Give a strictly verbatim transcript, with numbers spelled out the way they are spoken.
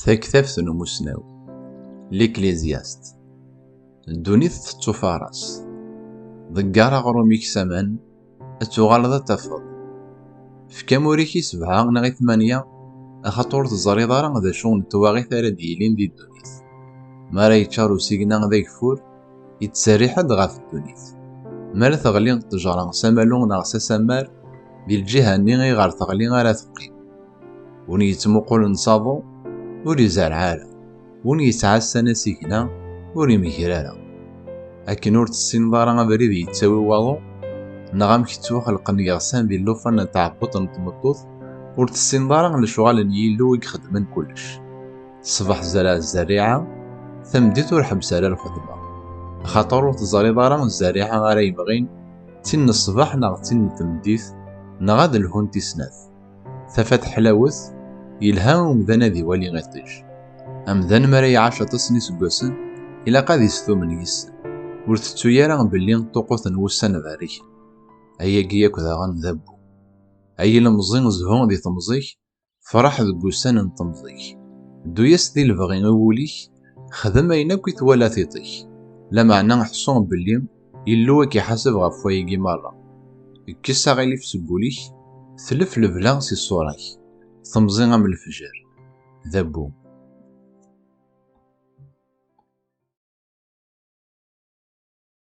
Taktabt n umusnaw, l'Ecclésiaste. Ddunit tettufaras. Ḍegger aɣrum-ik s aman, ad tuɣaleḍ ad tafeḍ. Efk amur-ik i sebɛa neɣ i tmanya, axaṭer ur teẓriḍ ara d acu n twaɣit ara d-yilin di ddunit. Mi ara yeččar usigna d ageffur, yettserriḥ-d ɣef ddunit. Mi ara teɣli ṭṭejra s amalu neɣ s asammar, di lǧiha-nni i ɣer teɣli ara teqqim. Win yettmuqulen s aḍu, ur izerreɛ ara. Win yettɛassan asigna, ur imegger ara. Akken ur tessineḍ ara abrid yettawi waḍu, neɣ amek ttwaxelqen yiɣsan di llufan n tɛebbuḍt n tmeṭṭut, ur tessineḍ ara lecɣal n Yillu i ixeddmen kullec. Ṣṣbeḥ zerreɛ zzerriɛa, tameddit ur ḥebbes ara lxedma. Axaṭer ur teẓriḍ ara zzerriɛa ara yebɣin, d tin n ṣṣbeḥ neɣ d tin n tmeddit, neɣ ad lhunt i snat. Tafat ḥlawet, yelha umdan ad iwali iṭij. Amdan mi ara iɛac aṭas n iseggasen, ilaq ad istumen yis-sen. Ur tettu ara belli ṭṭuqut n wussan berriken. Ayagi yakk daɣen d abbu. Ay ilemẓi, zhu di temẓi-k, fraḥ deg wussan n temẓi-k. Ddu-yas di lebɣi i wul-ik, xdem ayen akk i twala tiṭ-ik. Lameɛna ḥṣu belli Yillu ad k-iḥaseb ɣef wayagi merra. Kkes aɣilif seg wul-ik, tlef lebla si ṣṣura-k. Temẓi am lefjer. D abbu.